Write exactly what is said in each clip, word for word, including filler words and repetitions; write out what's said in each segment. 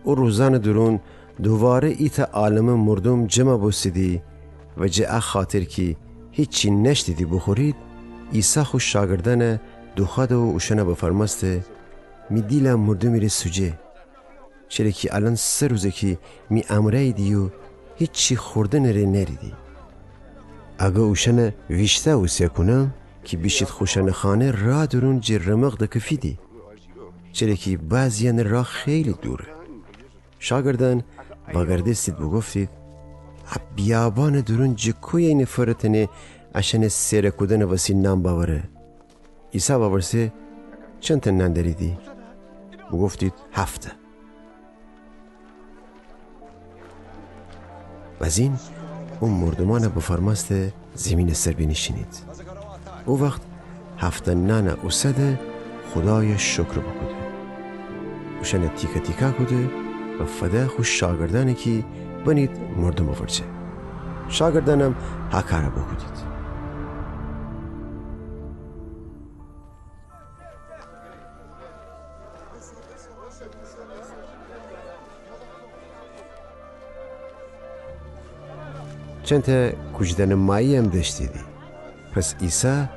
او روزأنٚ دورون دوواره ایتأ عالمه مردوم جمع بوستیدی و جٚه ا خاطر کی هیچی نأشتیدی بوخورید، عیسی خو شاگردأنَ دوخوأده و اوشأنَ بفرمأسته: می دیل ا مردومی ره سوجه، چره کی الأن سه روزه کی می امرأییدی و هیچی خوردنٚ ره نأریدی. اگر اوشأنَ ویشتأ اوسه کونم کی بیشید خوشأنٚ خانه، رأ دورون جٚه رمق دکفیدی، چره کی بعضیأنٚ رأ خیلی دوره. شاگردأن وأگردستید بوگفتید: ا بیابانٚ دورون جٚه کویه ای نفر تأنه اشأنٚ سئرَ کودنٚ وسی نان بأوره؟ عیسی وأورسه: چندتأ نان دأریدی؟ بوگفتید: هفتأ. بزین او مردومأنَ بفرمأسته زیمینٚ سر بینیشینید. او وخت هفتأ نانَ اوسده، خودایَ شکر بوکوده، اوشأنَ تیکه تیکه کوده و فده خو شاگردأنَ کی بنید مردومٚ ورجه. شاگردأنم هکارَ بوکودید. چندتأ کوجدأنٚ مایی هم دأشتیدی. پس عیسی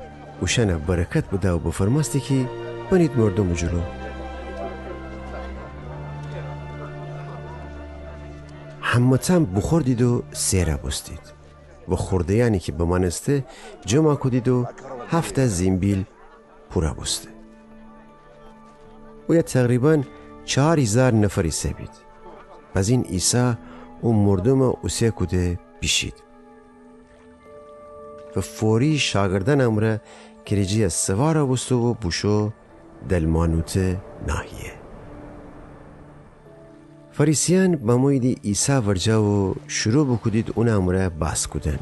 اوشأنَ برکت بده و بفرمأسته کی بنید مردومٚ جلو. همه‌تأن بوخوردید و سئرَ بوستید و خورده‌یأنی کی بمأنسته جمعَ کودید و هفتأ زیمبیل پورَ بوسته. اویه تقریباً چار هیزار نفر ایسه‌بید. بزین عیسی او مردومَ اوسه کوده بیشید. و فوری شاگردأنٚ امرأ کرجی‌یَ سوارَ بوسته و بوشو دلمانوته ناحیه. فریسیأن بموییدی عیسی ورجه و شروع بوکودید اونٚ امرأ بحث کودن.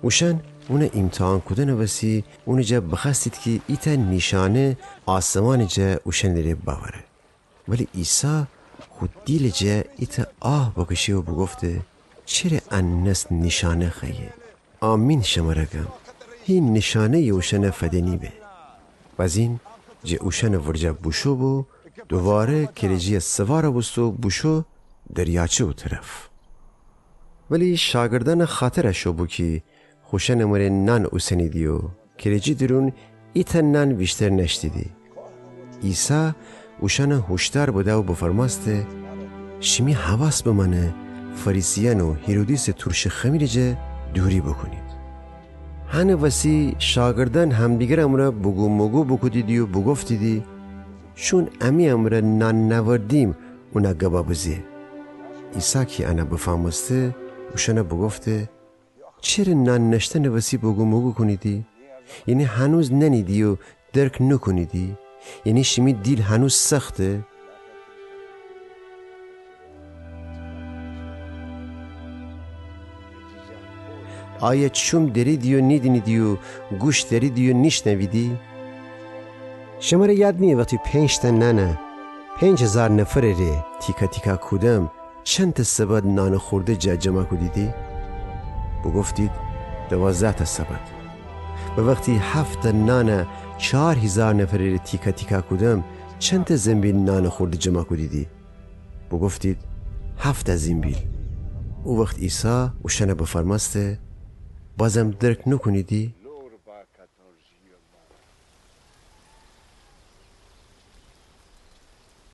اوشأن اونَ ایمتحان کودنٚ وسی اونٚ جا بخوأستید کی ایتأ نیشأنه آسمانٚ جا اوشأنٚ ره بأوره. ولی عیسی خو دیلٚ جا ایتأ آه بکشه و بوگفته: چره ا نسل نیشأنه خوأیه؟ آمین شمره گم، هی نیشأنه‌یی اوشأنَ فده نیبه. بزین جٚه اوشأنٚ ورجه بوشو بو، دوواره کرجی‌یَ سوارَ بوسته و بوشو دریاچه او طرف. ولی شاگردأنٚ خاطر اشو بو کی خوشأنٚ مره نان اوسنیدی و کرجی دورون ایتأ نان ویشتر نأشتیدی. عیسی اوشأنَ هوشدار بده و بفرمأسته: شیمی حواس بمأنه فریسیأن و هیرودیسٚ تورشٚ خمیرٚ جا دوری بوکونید. هنٚ وسی شاگردأن همدیگرٚ امرأ بوگو موگو بوکودیدی و بوگفتیدی: چون امی امرأ نان نأوردیم اونَ گبا بزه؟ عیسی کی انَ بفأمسته اوشأنَ بوگفته: چره نان نأشتنٚ وسی بوگو موگو کونیدی؟ یعنی هنوز نأنیدی و درک نوکونیدی؟ یعنی شیمی دیل هنوز سخته؟ آیا چوم دریدی و نیدینیدی و گوش دریدی و نیشنویدی؟ شمره یاد نییه وختی پنج‌تأ نانَ پنج هیزار نفرٚ ره تیکه تیکه کودم، چندتأ سبد نانٚ خورده جا جمع کودیدی؟ بوگفتید: دوازده‌تأ سبد. و وختی هفت‌تأ نانَ چار هیزار نفرٚ ره تیکه تیکه کودم، چندتأ زنبیل نانٚ خورده جمع کودیدی؟ بوگفتید: هفت‌تأ زنبیل. او وخت عیسی اوشأنَ بفرمأسته: بازم درک نوکونیدی؟